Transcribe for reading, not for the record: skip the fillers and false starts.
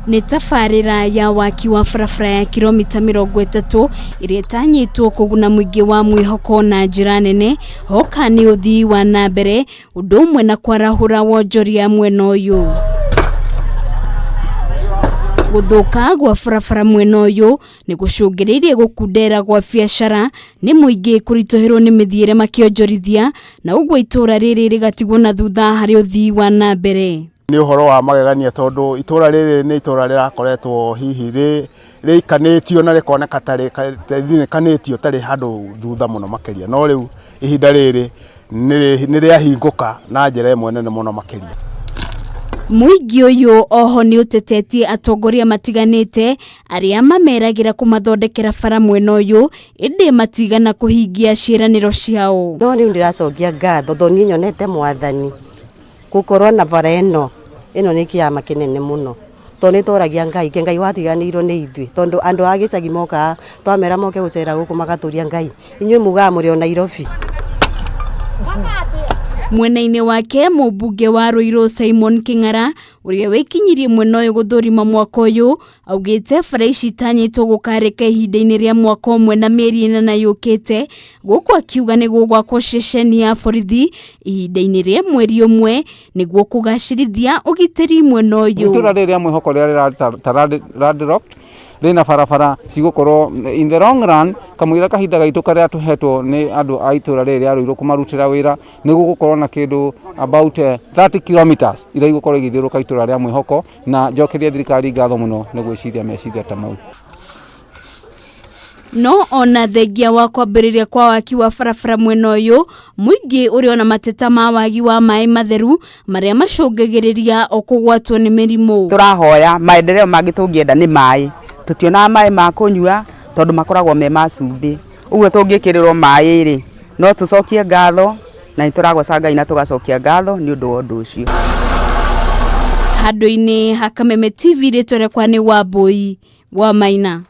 Nĩ tabarĩra ya waki wa barabara ya kiromita 30 ĩrĩa ĩtanyĩtwo kũguna mũingĩ wa mwĩhoko na njĩra nene hoka nĩ ũthii wa na mbere ũndũ ũmwe na kwarahũra wonjoria mwena ũyũ. Gũthũka gwa barabara mwena ũyũ nĩ gũcũngĩrĩirie gũkundera gwa biacara nĩ mũingĩ kũritũhĩrwo nĩ mĩthiĩre makĩonjorithia na ũguo itũũra rĩrĩ rĩgatigwo na thutha harĩ ũthii wa na mbere. Nĩ ũhoro wa magegania tondũ itũra rĩrĩ nĩ itũra rĩrakoretwo hihi rĩikanĩtio na rĩkoneka ta rĩthinĩkanĩtio tarĩ handũ thutha mũno makĩria, no rĩu ihinda rĩrĩ nĩ rĩahingũka na njĩra ĩmwe nene mũno makĩria. Mũingĩ ũyũ oho nĩ ũtetetie atongoria matiganĩte arĩa mameragĩra kũmathondekera bara mwena ũyũ ĩndĩ matigana kũhingia ciĩranĩro ciao. No rĩu ndĩracokia ngatho tondũ niĩ nyonete mwathani gũkorwo na bara ĩno ĩno nĩ kĩama kĩnene mũno tondũ nĩ tworagia Ngai ke Ngai watiganĩirwo nĩ ithuĩ tondũ andũ a gĩcagi mokaga twamera moke gũcera gũkũ magatũria Ngai inyuĩ mugaga mũrĩ o Nairobi. Mwena-inĩ wake mũmbunge wa Ruiru Simon King'ara ũrĩa wĩkinyirie mwena ũyũ gũthũrima mwaka ũyũ augĩte bara ici itanyĩtwo gũkarĩka ihinda-inĩ rĩa mwaka ũmwe na mĩeri 8 yũkĩte, gũkũ akiuga nĩ gũgwakwo ceceni ya borithi ihinda-inĩ rĩa mweri ũmwe nĩguo kũgacĩrithia ũgitĩri mwena ũyũ. Itũra rĩrĩ rĩa mwĩhoko rĩrĩa rĩrarĩ ta landlocked rĩna barabara cigũkorwo in the long run kamũira kahinda gaitũ karĩa tũhetwo nĩ andũ a itũra rĩrĩ rĩa Ruiru kũmarutĩra wĩra nĩ gũgũkorwo na kĩndũ about 30 kilometers iria igũkorwo igĩthiũrũrũka itũra rĩa mwĩhoko na njokerie thirikari ngatho mũno nĩ gwĩciria meciria ta mau. No ona thengia wa kwambĩrĩria kwa waki wa barabara mwena ũyũ mũingĩ ũrĩ ona mateta ma wagi wa maĩ matheru marĩa macũngagĩrĩria o kũgwatwo nĩ mĩrimũ. Tũrahoya maendeleo mangĩ tũngĩenda nĩ maĩ, tũtionaga maĩ ma kũnyua tondũ makoragwo me ma cumbĩ, ũguo tũngĩkĩrĩrwo maĩ rĩ no tũcokie ngatho na nĩ tũragoca Ngai na tũgacokia ngatho nĩ ũndũ wa ũndũ ũcio. Handũ-inĩ ha Kameme TV rĩtwa rĩakwa nĩ Wambui wa Maina.